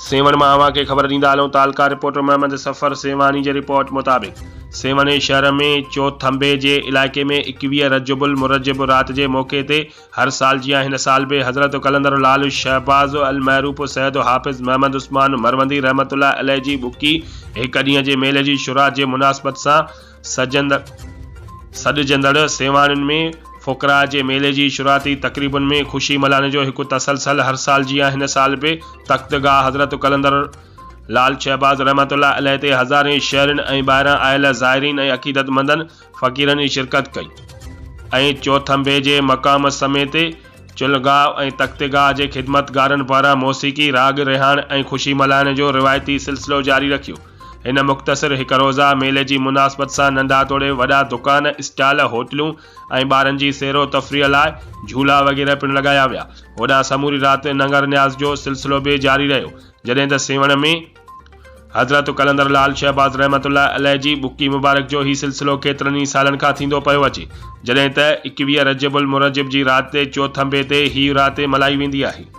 سيوهڻ مان اوهان کي خبر ڏيندا هلون تعلقه رپورٽر محمد صفر سيوهاڻي جي رپورٽ مطابق سيوهڻ شهر ۾ چوٿنڀي جي علائقي ۾ 21 رجب المرجب رات جي موقعي تي هر سال جيان هن سال به حضرت قلندر لعل شهباز المعروف سيد حافظ محمد عثمان مروندي رحمة الله عليه جي ٻڪي هڪ ڏينهن جي ميلي جي شروعات جي مناسبت سان سڏجندڙ سيوهاڻين ۾ فقراء جي ميلي جي شروعاتي تقريبن ۾ خوشي ملهائڻ جو هڪ تسلسل هر سال جيان هن سال به تختگاهه حضرت قلندر لعل شهباز رحمة الله عليه تي هزارين شهرين ۽ ٻاهران آيل زائرين ۽ عقيدتمندن فقيرن شرڪت ڪئي ۽ چوٿنڀي جي مقام سميت چلگاهه ۽ تختگاهه جي خدمتگارن پاران موسيقي، راڳ رهاڻ ۽ خوشي ملهائڻ جو روايتي سلسلو جاري رکيو. هن مختصر هڪ روزه ميلي جي مناسبت سان ننڍا توڙي وڏا دڪان، اسٽال، هوٽلون ۽ ٻارن جي سير و تفريح لاء جهولا وغيره پڻ لڳايا ويا. هوڏانهن سموري رات ننگر نياز جو سلسلو به جاري رهيو. جڏهن ته سيوهڻ ۾ حضرت قلندر لعل شهباز رحمة الله عليه جي ٻڪي مبارڪ جو هي سلسلو ڪيترن ئي سالن کان ٿيندو پيو اچي. جڏهن ته 21 رجب المرجب جي رات تي چوٿنڀي تي هي رات ملهائي ويندي آهي.